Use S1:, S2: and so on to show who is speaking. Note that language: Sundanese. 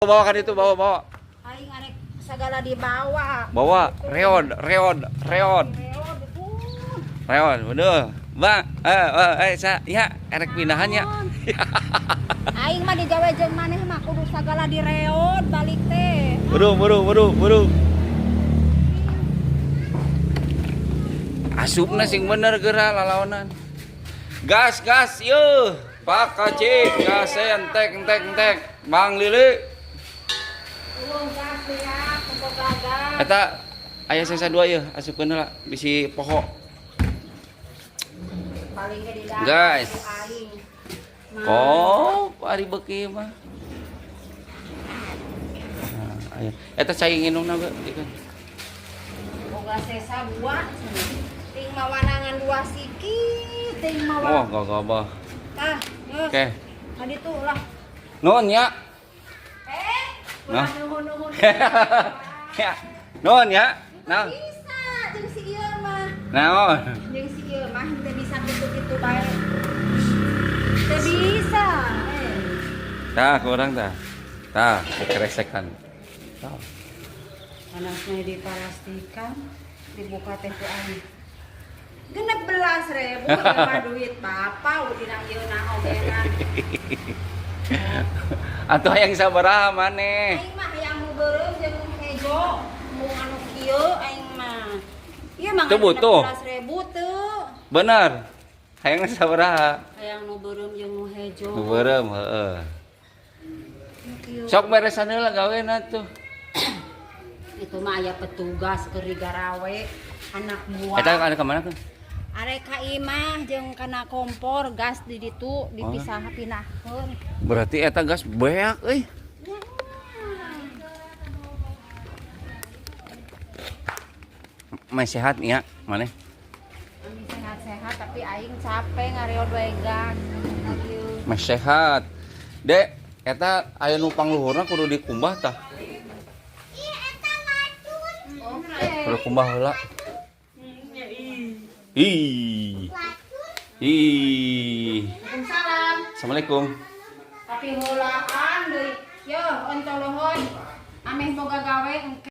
S1: Bawa kan itu, bawa, bawa.
S2: Aing arek segala dibawa.
S1: Bawa reod, reod, reod.
S2: Reod pun.
S1: Reod, bener. Mbak, sa, ya, erek pindahan ya.
S2: Aing mah digawe jeung maneh mah kudu sagala direod balik teh.
S1: Buru, buru, buru, buru. Asupna sing bener geura lalaonan. Gas, gas, yeuh. Pak Kacik, gas entek, entek, entek. Bang Lili.
S2: Ulung gas lihat kumpul gagal.
S1: Eta aya sesa dua yeuh, asupkeun heula bisi poho.
S2: Paling ge di dalam
S1: Guys.
S2: aing. Mah.
S1: Kok ari beuki mah. Nah, aya. Eta cai nginumna ge, ieu kan.
S2: Boga sesa dua. Ting mawanangan dua siki, ting
S1: Wah,
S2: mawa.
S1: gagabah.
S2: Tah, geus.
S1: Oke.
S2: Tadi tuh lah.
S1: Nuhun ya.
S2: Eh,
S1: Nah.
S2: ulah nuhun-nuhun.
S1: Ya. Nuhun ya. Nah.
S2: Bisa jeung si ieu mah.
S1: Naon?
S2: Jeung si ieu mah teu bisa kitu-kitu bae. Teu bisa. Eh.
S1: Tah, kurang tah. Tah, keresekan. Tah.
S2: Panasnya dipalastikan, dibuka teh ku aing. 16.000 ieu mah duit bapak dina ieu na ogenan.
S1: Atuh hayang sabaraha maneh?
S2: Aing mah hayang nu beureum jeung nu hejo, nu anu kieu aing mah. Ieu mah
S1: Teu butuh.
S2: 16.000 teu.
S1: Bener. Hayang sabaraha?
S2: Hayang nu beureum jeung nu hejo.
S1: Nu beureum heeh.
S2: Nu kieu.
S1: Sok beresan heula gawena tuh.
S2: Itu mah aya petugas keur garawe anak buah.
S1: Eta ada ka mana kan?
S2: Arek ka imah jeung kana kompor gas di ditu dipisah pinahkeun.
S1: Berarti eta gas beak euy. Meh sehat ya, maneh?
S2: Ami sehat-sehat tapi aing capek ngareod wae gas. Aduh.
S1: Meh sehat. Dek, eta aya nu pangluhurna kudu dikumbah tah.
S2: Oke.
S1: Kudu kumbah heula. Ih. Ih.
S2: Waalaikumsalam.
S1: Assalamualaikum.
S2: Tapi heulaan deui. Yo, ontolohon. Ameh boga gawe engke.